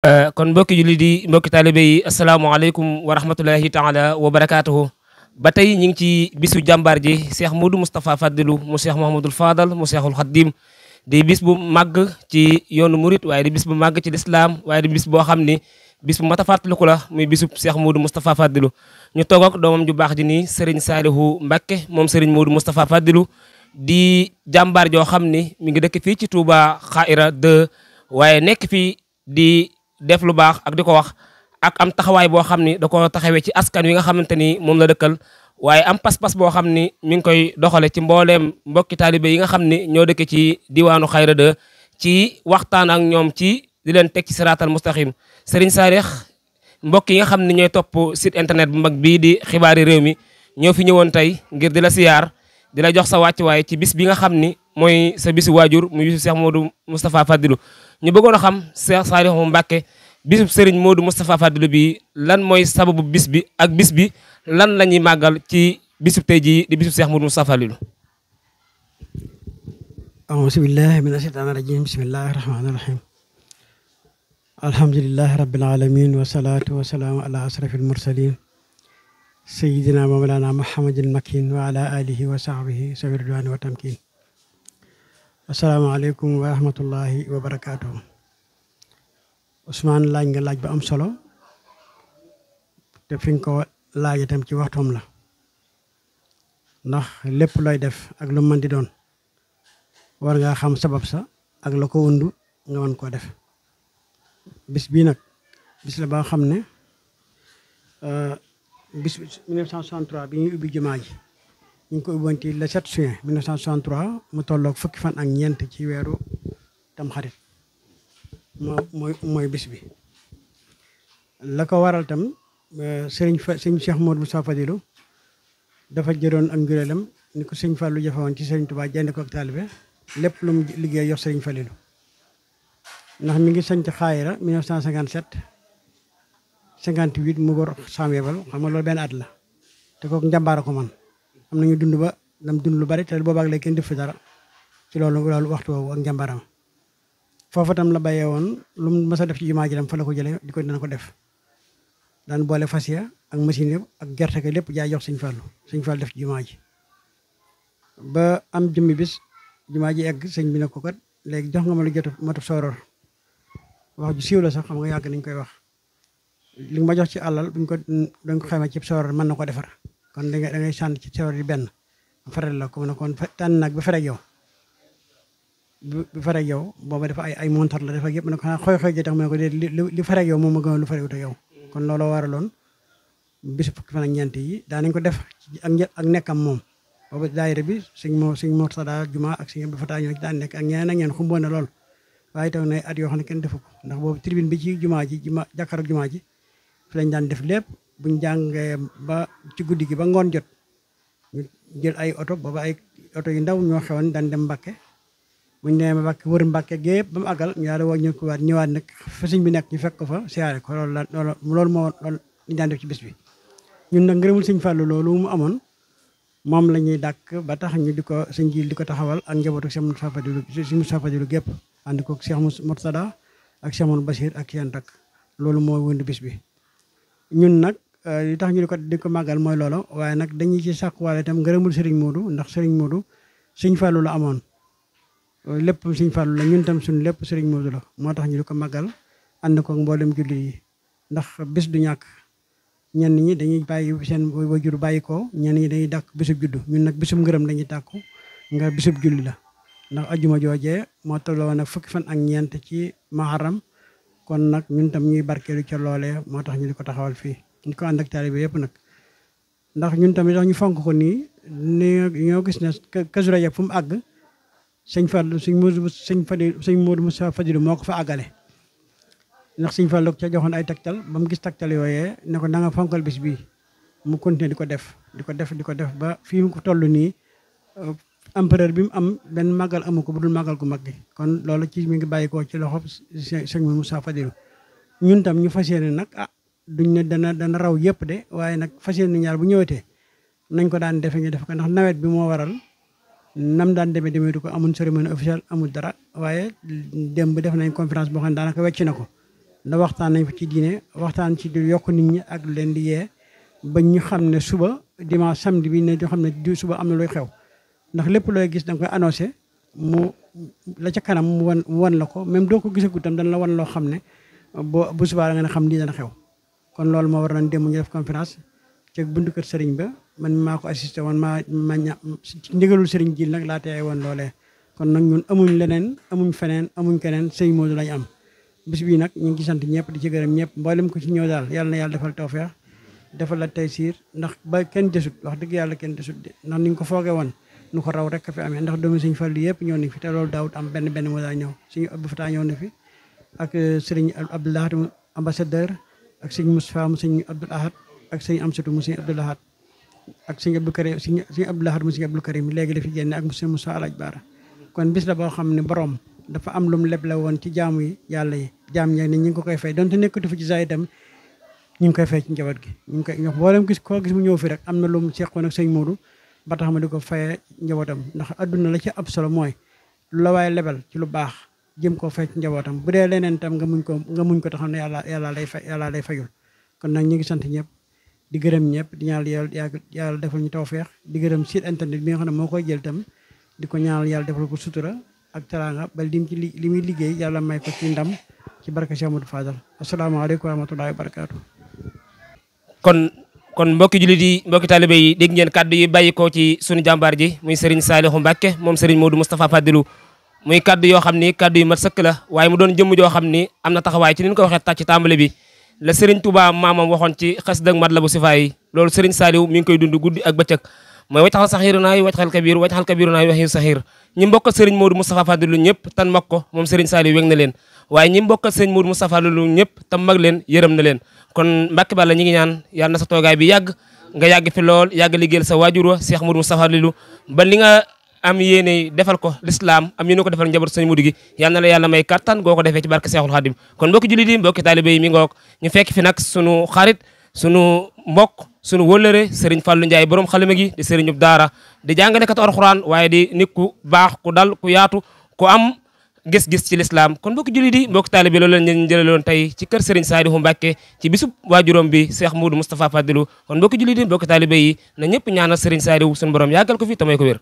kon mbokki julli di mbokki taalibe yi asalaamaaleykum wa rahmatulahi taala wa barakaatuhu. ba tey ñu ngi ci bisu jàmbaar ji Cheikh Modou Moustapha Fadilu mu Cheikh Mouhamadul Fadal mu Cheikhul Khadim di bis bu màgg ci yoonu murit waaye di bis bu màgg ci lislaam waaye di bis boo xam ni bis bu mat a fàttaliku la muy bisu Cheikh Modou Moustapha Fadilu. ñu toog ak doomam ju baax ji nii Serigne Salihu Mbacke moom Serigne Modou Moustapha Fadilu di jàmbaar joo xam ni mi ngi dëkk fii ci Touba Xaira 2 waaye nekk fii di def lu baax ak di ko wax ak am taxawaay boo xam ni da ko taxawee ci askan wi nga xamante ni moom la dëkkal waaye am pas-pas boo xam ni mi ngi koy doxale ci mbooleem mbokki taalibe yi nga xam ni ñoo dëkk ci diwaanu Xayra 2 ci waxtaan ak ñoom ci di leen teg ci siraatal mustaqim. Serigne Sarix mbokk yi nga xam ni ñooy topp site internet bu mag bii di xibaari réew mi ñoo fi ñëwoon tey ngir di la siyaar di la jox sa wàccuwaay ci bis bi nga xam ni mooy sa bisu waajur muy bisu Cheikh Modou Moustapha Fadilu. ñu bëggoon a xam Cheikh Saliou Mbacke bisub Serigne Modou Moustapha Fadilu bi lan mooy sababu bis bi ak bis bi lan la ñuy màggal ci bisub tey jii di bisub Cheikh Modou Moustapha Fadilu. auzu billahi mina shaytaani rajim bismillahi rahmaani rahim alhamdulillahi rabbil alamin wasalaatu wasalaamu ala asrafil mursalin sayidina mawlana muhammadil makin wa ala alihi wa sahbihi sawi ridwani wa tamkin. asalaamaaleykum wa rahmatullahi wa barakaatuhu. Ousmane laaj nga laaj ba am solo te fi nga ko laaj itam ci waxtoom la ndax lépp looy def ak lu mën di doon war ngaa xam sabab sa ak la ko wundu nga mën koo def. bis bii nag bis la ba xam ne bis 1963 bi ñuy ubbi jumaa ji ñu ngi ko ubboon ci le 7 juin 1963 mu tolloog fukki fan ak ñeent ci weeru tamxarit mooy bis bi. la ko waral tam sëriñ Cheikh Modou Moustapha Fadilu dafa jëroon ak njureelam ni ko sëriñ Fallou jafe woon ci sëriñ Touba jënd ko ak taalibe lépp lu mu liggéey jox sëriñ Fadilu ndax mi ngi sanc Xaayira 1957 58 mu bor Sam Yebal xam nga loolu benn at la te kooku njàmbaara ko man am nañu dund ba dam dund lu bari te boobaag léegi kenn def fi dara ci loolu waxtu woowu ak njàmbaaram foofu tam la bàyyee woon lu mu mës a def ci jumaa ji dem fa la ko jëlee di ko dina ko def daan boole fas ya ak machine yëpp ak gerte gi lépp jaay jox sëñ Fallu def ci jumaa ji ba am jëmmi bis jumaa ji egg sëñ bi ne ko kat léegi jox nga ma lu jot matu sooroor wax ju siiw la sax xam nga yàgg nañ koy wax li ma jox ci àllal buñ ko dañ ko xayma ci sooroor mën na ko defar kon da ngay sànni ci sooroor yi benn faral la ko ne kon tànn nag ba farek yow bi farek yow booba dafa ay montar la dafa yëpp ne ko xanaa xooy ji tax mu ne ko li farek yow moom ma gën lu farewut ak yow kon looloo waraloon bisu fukki fan ak ñeent yi daanañ ko def ak nekkam moom booba daayira bi sëñ Mortada Juma ak sëñ Abdou Fatah ñoo ci daan nekk ak ñeneen ak ñeneen xumboon na lool waaye taw na at yoo xam ne kenn defu ko ndax boobu tribune bi ci jumaa ji jàkkaarloog jumaa ji fi lañ daan def lépp buñ jàngee ba ci guddi gi ba ngoon jot ñu jël ay oto booba ay oto yu ndaw ñoo xewoon daan dem Mbàkke buñ demee ba Mbàkke wër Mbàkke gépp ba mu àggal ñu daal di ñëwaat nag fa sëñ bi nekk ñu fekk ko fa siyaare ko loolu moo ñu daan def ci bis bi. ñun nag ngërëmul sëñ Fallu loolu mu amoon moom la ñuy dàkk ba tax ñu di ko sëñ ji di ko taxawal ak njabootu Cheikh Moustapha Fadilu gépp ànd ko Cheikh Mourtada ak Cheikh Mouhamadou Bachir ak yéen rek loolu moo wënd bis bi. ñun nag li tax ñu di ko màggal mooy loolu waaye nag dañuy ci sàkkuwaale itam ngërëmul Serigne Modou ndax Serigne Modou sëñ Fallu la amoon lépp sëñ Fallu la ñun tam suñu lépp Serigne Modou la moo tax ñu di ko màggal ànd ko mboolem jullit yi ndax bis du ñàkk ñenn ñi dañuy bàyyi seen wajur bàyyi ko ñenn ñi dañuy dàkk bisub juddu ñun nag bisub ngërëm lañuy tàkku nga bisub julli la ndax ajuma joojee moo tolloo nag fukki fan ak ñeent ci Muharram kon nag ñun tam ñuy barkeelu ca loolee moo tax ñu di ko taxawal fii ñu ko ànd ak taalibe yëpp nag ndax ñun tamit tax ñu fonk ko nii ni ñoo gis ne Kazu Rajab fu mu àgg sëñ Modou Moustapha Fadilu moo ko fa àggale ndax sëñ Fallu ca joxoon ay tegtal ba mu gis tegtal yooyee ne ko na nga fonkal bis bii mu continuer di ko def ba fii mu ko toll nii empereur bi mu am benn màggal amu ko bu dul màggal gu mag gi kon loolu ci mi ngi bàyyi ko ci loxo sëñ Moustapha Fadilu ñun tam ñu fas yéene nag duñ ne dana raw yëpp de waaye nag fas yéene ñaar bu ñëwetee nañ ko daan defe ñu def ko ndax nawet bi moo waral nam daan demee du ko amul cérémonie officielle amul dara waaye démb def nañ conférence boo xam ne daanaka wecc na ko da waxtaan nañ fa ci diine waxtaan ci di yokk nit ñi ak leen di yee ba ñu xam ne suba dimanche samedi bi ne ñoo xam ne du suba am na luy xew ndax lépp looy gis da nga koy annoncé mu la ca kanam mu wan la ko même doo ko gisagu tam dana la wan loo xam ne bu subaa da nga ne xam lii dana xew kon loolu moo war nañ dem ñu def conférence ci buntu kër sëriñ ba man maa ko assisté woon ma ndigalul sëriñ ji nag laa teewee woon loolee kon nag ñun amuñ leneen amuñ feneen amuñ keneen sëñ Modou lañ am bis bii nag ñu ngi ci sant ñëpp di ci gërëm ñëpp mboolem ko ci ñëw daal yàlla na yàlla defal tawfeex defal la taysiir ndax ba kenn desut wax dëgg yàlla kenn desut de ndax niñ ko foogee woon nu ko raw rek a fi amee ndax doomi sëñ Fallu yëpp ñëw nañ fi te loolu daawut am benn moo daa ñëw suñu Abdou Fatah ñëw na fi ak sëriñ Abdoulahat ambassadeur ak sëñ Moustapha mu sëñ Abdoul Ahad ak sëñ Amsatou mu sëñ Abdoul Ahad ak sëñ Abdou Karim sëñ Abdoul Ahad mu sëñ Abdou Karim léegi la fi génne ak sëñ Moussa Alaaj Baara kon bis la boo xam ne borom dafa am lu mu leble woon ci jaamu yi yàlla yi jaam ñi ñu ngi ko koy fay donte nekkatu fi ci saa itam ñu ngi koy fay ci njaboot gi ñu ngi koy ñox boolem gis koo gis mu ñëw fi rek am na lu mu seqoon ak sëñ Modou ba tax ma di ko fayee njabootam ndax adduna la ci ab solo mooy lu la waaye lebal ci lu baax jëm koo fay ci njabootam bu dee leneen tam nga muñ ko taxaw ne yàlla lay fayul kon nag ñu ngi sant ñëpp di gërëm ñëpp di ñaanal yàlla defal ñu tawfeex di gërëm site internet bi nga xam ne moo koy jël tam di ko ñaanal yàlla defal ko sutura ak teraanga ba lim ci li muy liggéey yàlla may ko ci ndam ci barke Cheikh Amadou Fadal asalaamaaleykum wa rahmatullahi wa barakaatu. kon mbokki jullit yi mbokki taalibe yi dégg ngeen kàddu yi bàyyi ko ci sunu jàmbaar ji muy Serigne Saliou Mbacké moom Serigne Modou Moustapha Fadilou muy kàddu yoo xam ni kàddu yu mat sëkk la waaye mu doon jëmm joo xam ni am na taxawaay ci ni ñu ko waxee ci tàmbali bi la Serigne Touba maamam waxoon ci xasida Matlabu Sifa yi loolu Serigne Saliou mi ngi koy dund guddi ak bëccëg mooy waccaxal saxiiru naay waccaxal kabiru naay waxi saxiir ñi mbokkal Serigne Modou Moustapha Fadilou ñëpp tan mag ko moom Serigne Saliou weg na leen waaye ñi mbokkal Serigne Modou Moustapha Fadilou ñëpp tam mag leen yërëm na leen kon Mbàkke Balla ñi ngi ñaan yàlla na sa toogaay bi yàgg nga yàgg fi lool yàgg liggéeyal sa waajur wa Cheikh Modou Moustapha Fadilou ba li nga am yéene defal ko l'islam am yéene ko defal njaboot Serigne Modou gi yal na la yàlla may kattan goo ko defee ci barke Cheikhul Khadim kon mbokki jullit yi mbokki taalibe yi mi ngoog ñu fekk fi nag sunu xarit sunu mbokk sunu wëllëre Serigne Fallou Ndiaye borom xalima gi di Serigne daara di jàngalekat alxuraan waaye di nit ku baax ku dal ku yaatu ku am gis-gis ci l'islam kon mbokki jullit yi mbokki taalibe loolu la ñu jëlaloon tey ci kër Serigne Saliou Mbacké ci bisub waajuram bi Cheikh Modou Moustapha Fadilou kon mbokki jullit yi mbokki taalibe yi na ñëpp ñaanal Serigne Saliou sunu borom yàggal ko fi tamay ko wér